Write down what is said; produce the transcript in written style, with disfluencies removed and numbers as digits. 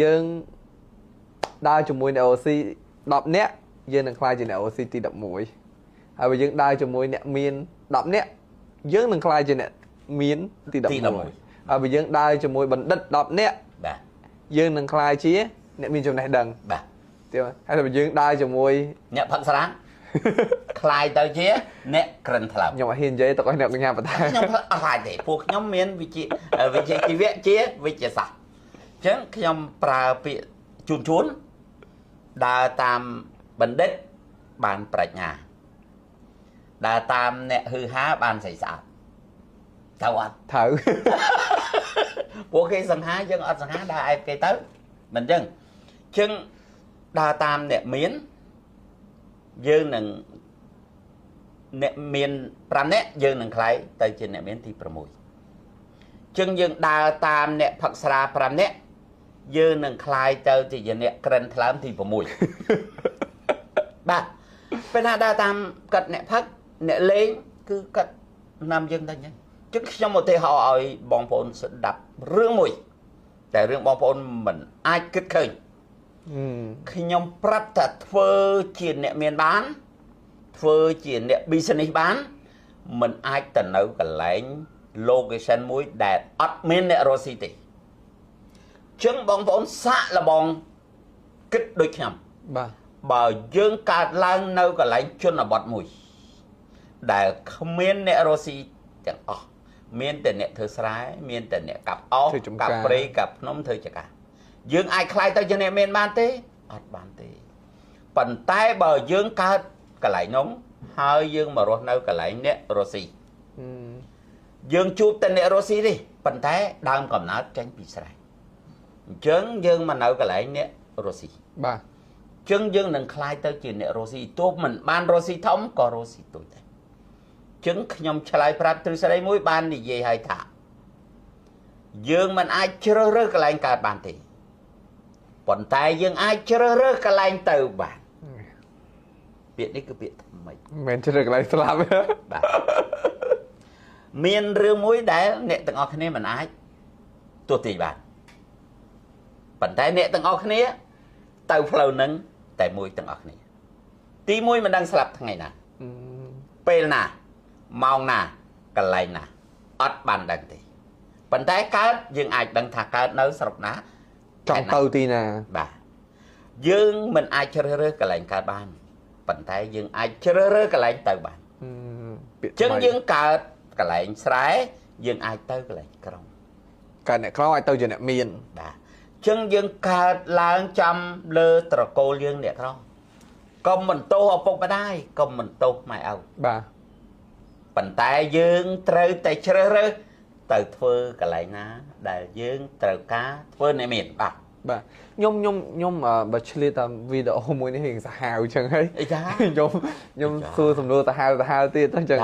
យើងដើរជាមួយអ្នក OC 10នាក់យើងនឹងក្លាយជាអ្នក OC ទី11ហើយបើយើងដើរជាមួយអ្នកមាន10នាក់យើងនឹងក្លាយជាអ្នកមានទី11ហើយបើយើងដើរជាមួយបណ្ឌិត10នាក់បាទយើងនឹងក្លាយជាអ្នកមានចំណេះដឹងបាទទៀតហើយបើយើងដើរជាមួយអ្នកផឹកស្រាក្លាយទៅជាអ្នកក្រិនថ្លើមខ្ញុំអត់ហ៊ាននិយាយទៅឲ្យអ្នកកញ្ញាបន្ថែមខ្ញុំអត់ខ្លាចទេពួកខ្ញុំមានវិជ្ជាវិជ្ជាជីវៈជាវិទ្យាសាស្ត្រអញ្ចឹងខ្ញុំប្រើពាក្យជូនជូនដើរតាមបណ្ឌិតបានប្រាជ្ញាដើរតាមអ្នកហឺហាបានស្អីស្អាតត្រូវអត់ត្រូវពួកគេសង្ហាយើងអត់សង្ហាដើរអែបគេទៅមិនអញ្ចឹងអញ្ចឹងដើរតាមអ្នកមានយើងនឹងអ្នកមាន5នាក់យើងនឹងក្លាយទៅជាអ្នកមានទី6ចឹងយើងដើរតាមអ្នកផឹកស្រា5នាក់យើងនឹងក្លាយទៅជាអ្នកក្រិនថ្លើមទី6បាទពេលណាដើរតាមកាត់អ្នកផឹកអ្នកលេងគឺកាត់នាំយើងទៅអញ្ចឹងចឹងខ្ញុំឧទាហរណ៍ឲ្យបងប្អូនស្ដាប់រឿងមួយតែរឿងបងប្អូនមិនអាចគិតឃើញខ្ញុំប្រាប់ថាធ្វើជាអ្នកមានបានធ្វើជាអ្នក business បានមិនអាចទៅនៅកន្លែង location មួយដែលអត់មានអ្នករកស៊ីទេចឹងបងប្អូនសាកល្បងគិតដូចខ្ញុំបាទបើយើងកើតឡើងនៅកន្លែងជនបទមួយដែលគ្មានអ្នករកស៊ីទាំងអស់មានតែអ្នកធ្វើស្រែមានតែអ្នកកាប់អោសកាប់ព្រៃកាប់ភ្នំធ្វើចកាយើងអាចក្លាយទៅជាអ្នកមានបានទេអត់បានទេប៉ុន្តែបើយើងកើតកន្លែងនោះហើយយើងមករស់នៅកន្លែងអ្នករស់ស៊ីយើងជួបតែអ្នករស់ស៊ីទេប៉ុន្តែដើមកំណើតចេញពីស្រែអញ្ចឹងយើងមកនៅកន្លែងអ្នករស់ស៊ីបាទអញ្ចឹងយើងនឹងក្លាយទៅជាអ្នករស់ស៊ីទោះមិនបានរស់ស៊ីធំក៏រស់ស៊ីតូចដែរអញ្ចឹងខ្ញុំឆ្លើយប្រាប់ទ្រឹស្ដីមួយបាននិយាយឲ្យថាយើងមិនអាចជ្រើសរើសកន្លែងកើតបានទេប៉ុន្តែយើងអាចជ្រើសរើសកន្លែងទៅបានពាក្យនេះគឺពាក្យថ្មីមិនជ្រើសកន្លែងស្លាប់បាទមានរឿងមួយដែលអ្នកទាំងអស់គ្នាមិនអាចទស្សន៍ទាយបានប៉ុន្តែអ្នកទាំងអស់គ្នាទៅផ្លូវនឹងតែមួយទាំងអស់គ្នាទីមួយមិនដឹងស្លាប់ថ្ងៃណាពេលណាម៉ោងណាកន្លែងណាអត់បានដឹងទេប៉ុន្តែកើតយើងអាចដឹងថាកើតនៅស្រុកណាចង់ទៅទីណាបាទយើងមិនអាចជ្រើសរើសកន្លែងកើតបានប៉ុន្តែយើងអាចជ្រើសរើសកន្លែងទៅបានអញ្ចឹងយើងកើតកន្លែងស្រែយើងអាចទៅកន្លែងក្រុងកើតអ្នកក្រអាចទៅជាអ្នកមានបាទអញ្ចឹងយើងកើតឡើងចំលើត្រកូលយើងអ្នកក្រកុំបន្ទោសឪពុកម្ដាយកុំបន្ទោសម៉ែឪបាទប៉ុន្តែយើងត្រូវតែជ្រើសរើសទៅធ្វើកន្លែងណាដែលយើងត្រូវការធ្វើអ្នកមានបាទបាទខ្ញុំខ្ញុំខ្ញុំបើឆ្លៀតតាមវីដេអូមួយនេះរៀងសាហាវអញ្ចឹងហើយខ្ញុំខ្ញុំសួរសំណួរសាហាវសាហាវទៀតអញ្ចឹង